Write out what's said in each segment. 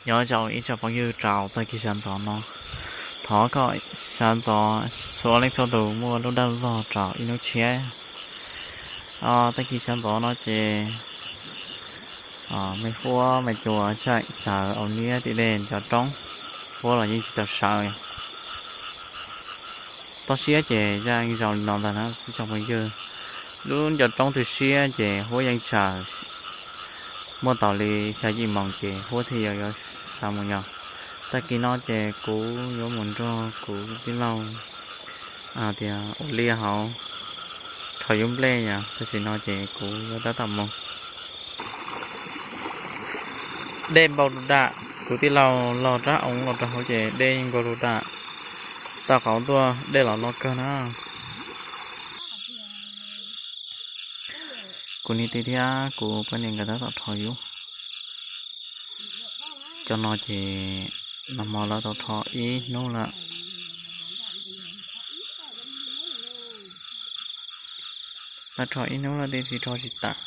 Nyob zoo ib tsoom phooj ywg rau tag kis sawv ntxov no, thov kom sawv ntxov txhua leej txhua tus muaj lub dag zog rau ib hnub tshiab. Tag kis sawv ntxov no ces me huab me cua tseem txawv ua liab tim dej ncov roob, huab los yeej tsis tau sawv. Toj siab ces yeej zoo li no ntag na ib tsoom phooj ywg. Lub ncov roob twb siab ces huab yeej tsaws, muaj tau li xya yim moos ces huab thiaj yuav yuav sawv mus yog. Tag kis no ces kuv yuav mus nrog kuv tij laug tias ua liaj hauv, rho yub nplej yom, tam sim no ces kuv yuav tab tom mus. Dej npau lu dam, kuv tij laug log rab oob los rau hauv ces dej yeej npau lu dam. Tau qauv tuaj dej los loj kawg na. Kuv niam tij thiab kuv poj niam nkawd tab tom rho yub. Cov no ces nag hmo lawv tau rho ib hnub lawm. Lawv rho ib hnub lawm tiam sis rho tsis tas.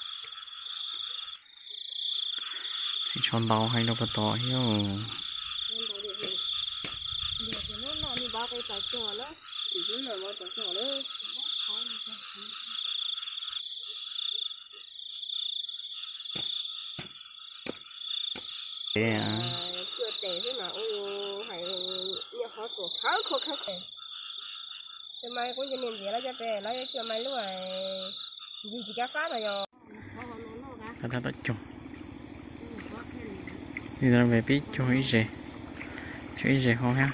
Tsis tshua ntau heev rau puag tod thiab. Pib cuag ib ze, cuag ib ze hauv thiab.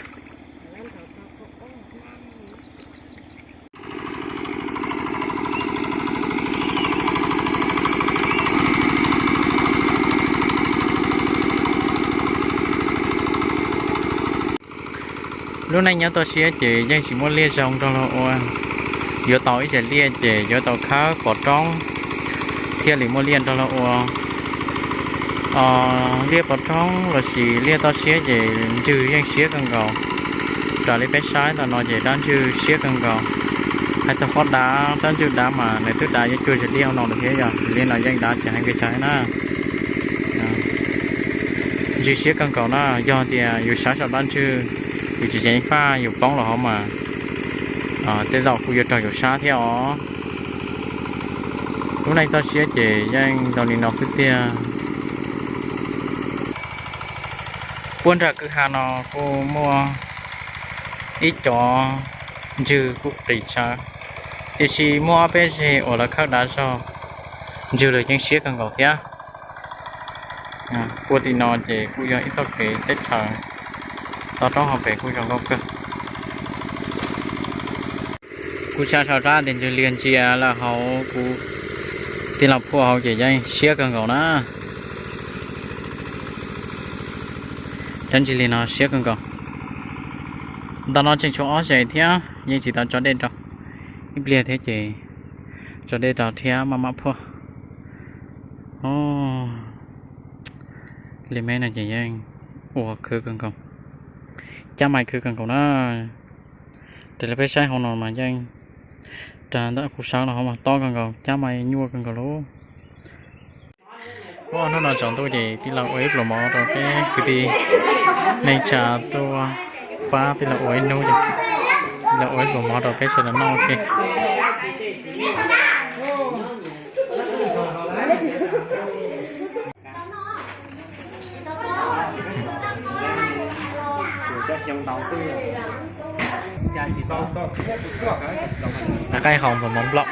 Lub neej nyob toj siab ces yeej tsis muaj liaj zoo nrog luag ua. Yuav tau ib zes liaj ces yuav tau khawb pov roob thiaj li muaj liaj nrog luag ua. Liaj pov roob lossis liaj toj siab ces ntswg yeej siab kawg nkaus. Raws li peb saib ntawm no ces dab ntswg siab kawg nkaus. Hais txog qhov dav, dab ntswg dav mas nws twb dav yuav cuag zes liaj hauv no lawm thiab yog zes liaj no yeej dav tsis heev pes tsawg na. Ntswg siab kawg nkaus na, yog tias yus sawv saum dab ntswg, yus tsis ceev faj yus poob los hauv mas tej zaum kuj yuav raug yus sab thiab os. Lub neej toj siab ces yeej zoo li no xwb tiag. Puag nram kwj ha no kuj muaj ib cov ntswg kuj qis tsawv, tiam sis muaj ob peb zeg uas lawv khawb dav zog, ntswg lawv yeej siab kawg nkaus thiab. Puag tim no ces kuj yog ib txoj kev teb chaws, toj roob hauv pes kuj zoo nkauj kawg. Kuv xav sau rab tias ntswg liag ntsia lawm hauv kuv tij laug phuaj hauv ces yeej siab kawg nkaus na. Rab ntswg liag no siab kawg nkaus. Ntawm no tseem tshuav ob zes thiab, yeej tsis tau tso dej rau. Ib pliag thiab ces tso dej rau thiab maj mam phuaj. Li me no ces yeej ua khwv kawg nkaus, cab mais khwv kawg nkaus na. Raws li peb saib hauv no mas yeej, raws ntawm kuv sawv los hauv mas tob kawg nkaus, cab mais nyuaj kawg nkaus lauj. Hnub no tsaus ntuj ces tij laug ua ib pluas mov rau peb kwv tij neej tsa tuaj pab tij laug ua ib hnub ces, tij laug ua ib pluas mov rau peb sawv daws noj ua ke. Qaib hau ntxuag mov nplaum.